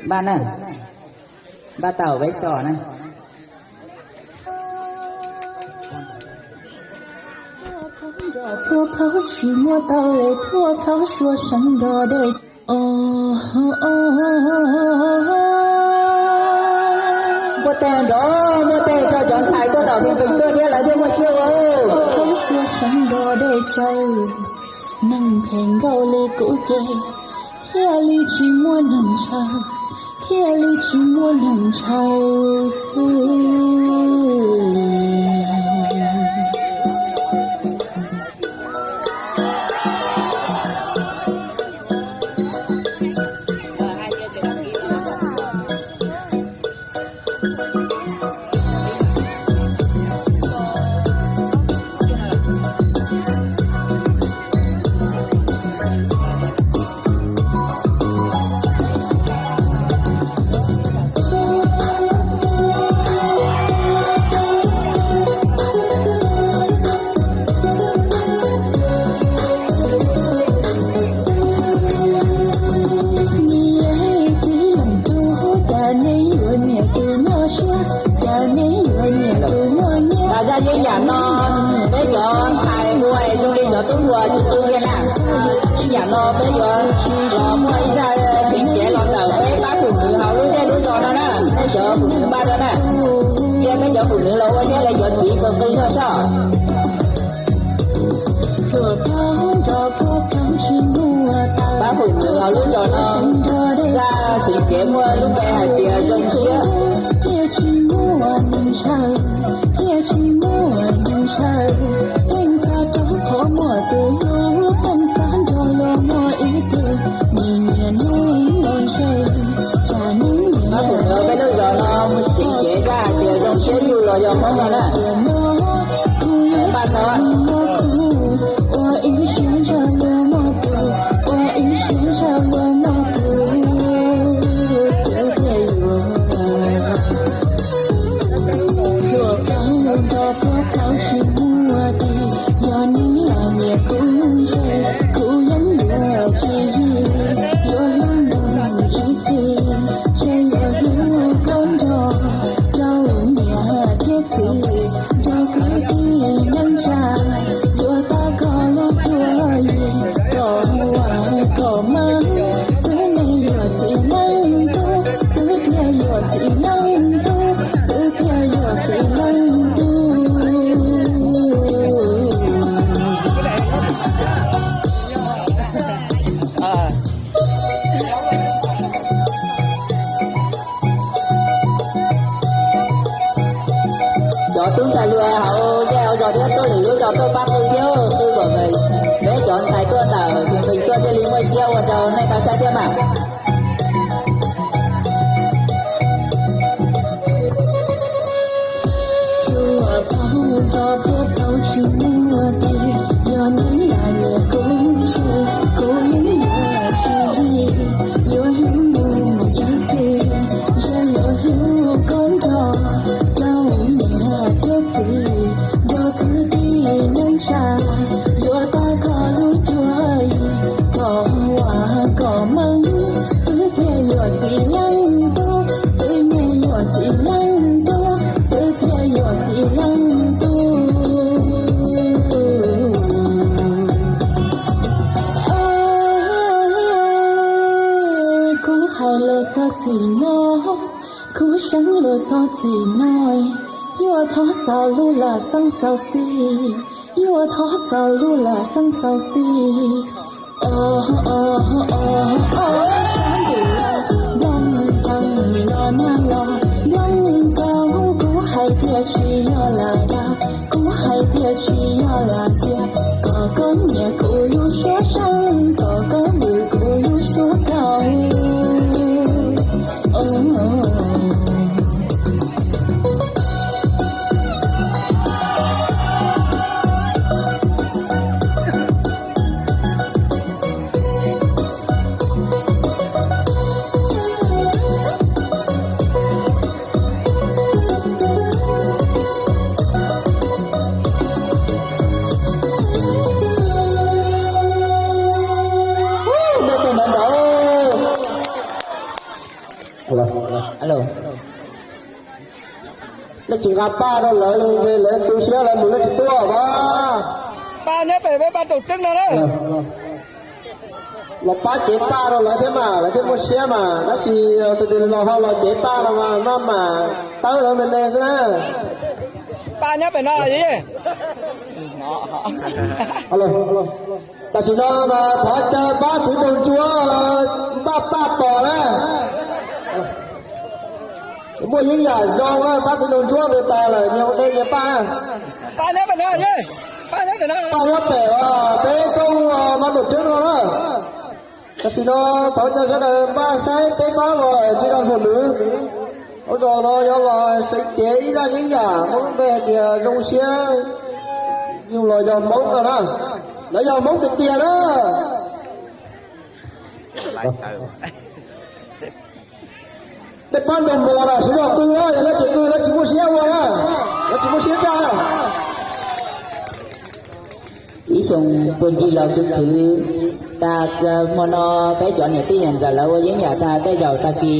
Npaj na, npaj tau peb tso na. Phua phau tsis muaj tau, phua phau suav seev nrog dej. Muaj tes nrov, muaj tes rau cov ntxhais tuaj tom Phim Pes tuaj thiab lawv thiaj muaj siab ua. Phau suav seev nrog dej tsaws, neeg phem nkaus li kuv ces thiaj li tsis muaj neeg ntshaw, thiaj li tsis muaj neeg ntshaw. Niam txiv leej tub, cas nej yuav nyiam tus nyuaj siab, cas nej yuav nyiam tus muaj nyiaj. Zaj yeeb yam no peb cov ntxhais hu es zoo li cov tub hluas tsis tu kiag na. Yeeb yam no peb yuav los muaj ib zaj seev cev los ntawm peb pab Phum Nwm hauv lub zej lub zos no na, peb cov Phum Nwm npaj rau na. Cia peb cov Phum Nwm los ua siab li cov txiv tau qw zog soj. Pab Phum Nwm hauv lub zos no, zaj seev cev muaj lub npe hais tias zoo siab. Thiaj tsis muaj neeg ntshaw, thiaj tsis muaj neeg ntshaw. Pheej xav rau qhov muaj tus hlub, pheej xav nrog luag muaj ib tug, nim niam neej los ntshe, tsam neej niam. Pab Phum Nwm peb lub zos no muaj seev cev zaj hais tias zoo siab yug los yog Hmoob no na. Pab no. Ua ib siab ntshaw luag muaj tus, ua ib siab ntshaw luag muaj tus, xwb thiaj yuav. Hluas pab nrog pab tau tsis muaj tis, yog nej los nyiam kuv ntshe, kuv yeej yuav tsis yig, yuav hlub nug ib txhis, ntshe yuav hlub koj nrog rau niam thiab txiv, nrog kwv tij neej tsa, yuav tau koj lub cuab yig, kom ua kom meej, xwb nej yuav txiv leej tub, xwb thiaj yuav txiv leej tub, xwb thiaj yuav txiv leej tub. Cov tub ntxhais hluas hauv zej hauv zos thiab tuaj lwm lub zos tuaj pab qw thiab qw kom peb cov ntxhais tuaj ntawm Phim Pes tuaj thiaj li muaj siab ua rau nej tau saib thiab mas. Hluas pab nrog pab tau tsis muaj tis, yog nej los nyiam kuv ntshe, kuv yeej yuav tsis yig, yuav hlub nug ib txhis, ntshe yuav hlub koj nrog rau niam thiab txiv, nrog kwv tij neej tsa, yuav tau koj lub cuab yig, kom ua kom meej, xwb thiaj yuav txiv leej tub, xwb nej yuav txiv leej tub, xwb thiaj yuav txiv leej tub. Kuv hais lus txog txim no, kuv seev lus txog txim no, yuav thov xaus lub lam xeeb xaus xis, yuav thov xaus lub lam xeeb xaus xis. Sab ntuj los, nplooj ntxeev los nag los, nplooj nkaus kuv hais tias tsis yog lam dag, kuv hais tias tsis yog lam txiag, kom koj nyiam kuv lub suab seej, kom koj vwm kuv lub suab kaus. Leej tsis nqa paj rau lawv li, lawv tu siab lawv mus lawv tsis tuaj mas. Paj nyob pem peb paj taum tseeb no na. Los pab cev paj rau lawv thiab mas lawv thiaj muaj siab mas, tab sis tus twg los ho los cev paj no mas maj mam tawb lawv me me xwb na. Paj nyob pem no. Tam sim no mas thov caw pab txiv nraug ntsuab npaj paj tos na. Muaj yeeb yam zoo, pab txiv nraug ntsuab ntawd tas lawm nyias ua dej nyias paj. Paj nyob pem, peb roob mas tus tseeb no na. Tam sim no thov caw sawv daws npaj saib peb pab los tsis dag hluas nws. Ub, zaum no yog los seev cev ib zaj yeeb yam muaj lub npe hais tias zoo siab, yus los yog Hmoob no na, lawv yog Hmoob tiag tiag na. Tej pab nraug mos los sawv daws qw na, yog lawv tsis qw lawv tsis muaj siab ua na, lawv tsis muaj siab tsa. Ib xyoo puag ncig los kwv khwv tas, hmo no peb cov niam tij niam ntxawm lawv ua yeeb yam tag, tej zaum tag kis